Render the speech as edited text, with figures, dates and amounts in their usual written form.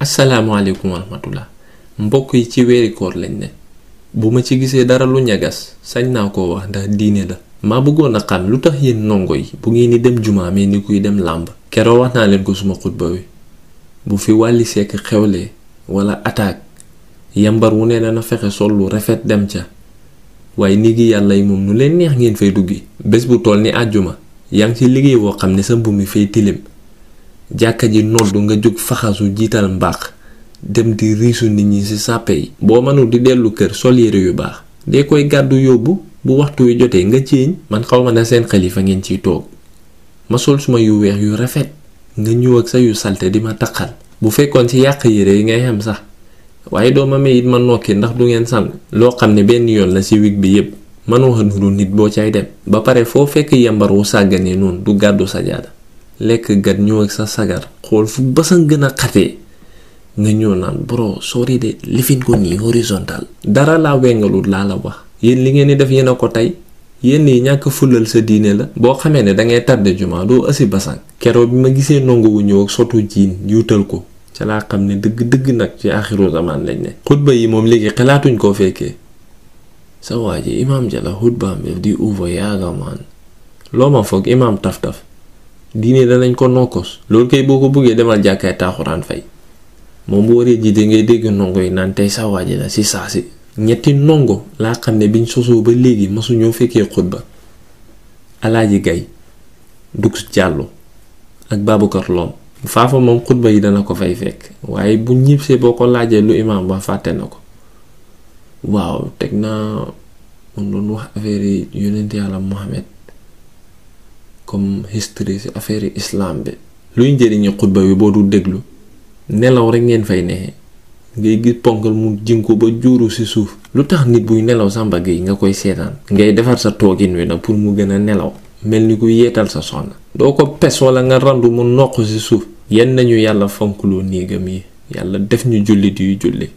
asalaamaaleykum wa rahmatullah mbokk yi ci weeri koor lañ ne bu ma ci gisee dara lu ñagas sañ naa koo wax ndax diine la. maa bëggoon a xam lu tax yéen ndongo yi bu ngeen di dem jumaa mais ni kuy dem làmb. keroo wax naa leen ko suma xutba wi bu fi Wally Seck xewlee wala attaque yambar wu ne na fexe sol lu rafet dem ca waaye ni gi yàlla yi moom nu leen neex ngeen fay duggi bés bu toll ni àjjuma yaa ngi ci liggéey woo xam ne sa mbubb mi fay tilim jàkka ji noddu nga jóg faxasu jiital mbaax dem di riisu nit ñi ci sàppe yi boo mënul di dellu kër sol yére yu baax dee koy gàddu yóbbu bu waxtu wi jotee nga ceeñ man xaw ma ne seen xalifa ngeen ciy toog ma sol suma yu weex yu rafet nga ñëw ak sa yu salte di ma taqal bu fekkoon ci yàq yére yi ngay xam sax waaye doo ma may it ma nokki ndax du ngeen sang loo xam ne benn yoon la ci wig bi yépp mënoo xa nuru nit boo cay dem ba pare foo fekk yambar wu sàgganee noonu du gàddu sajaada lekk gat ñëw ak sa sagar xool fu basan gën a xatee nga ñëw naan bro sori de lifin ko nii horizontal dara laa wengalul laa la wax yéen li ngeen di def yéen a ko tey yéen yi ñàkk fulal sa diine la boo xamee ne dangay tardé juma doo asi basan keroo bi ma gisee ndongo wu ñëw ak sotu jiin yuutal ko ca laa xam ne dëgg nag ci axiru zaman lañ ne xutba yi moom léegi xalaatuñ koo fekkee sa waa ji imaam jala xutbaam bi di uva yaaga maan loo ma foog imaam taf-taf diine danañ ko nokkos loolu kay boo ko bëggee demal jàkkaay taaxuraan fay moom bu waree jiite ngay dégg ndongo yi naan tey sa waa ji la si saa si ñetti ndongo laa xam ne biñ sosoo ba léegi masu ñoo fekkee xutba alaaji gay Dux Jàllo ak Babacar Lom faafa moom xutba yi dana ko fay fekk waaye bu ñibbisee boo ko laajee lu imaam ba fàtte na ko waaw teg naa mun doon wax affaire yi yonent yàlla Muhammad comme history ci affaire yi islam bi luy njëriñu xutba bi boo du déglu nelaw rek ngeen fay neexee ngay gis ponkal mu jinko ba juuru ci suuf lu tax nit buy nelaw sa mbagg yi nga koy seetaan ngay defar sa toogin wi nag pour mu gën a nelaw mel ni ku yeetal sa soxna doo ko pes wala nga randu mu noq ci suuf yenn nañu yàlla fonkloo néegam yi yàlla def ñu jullit yuy julli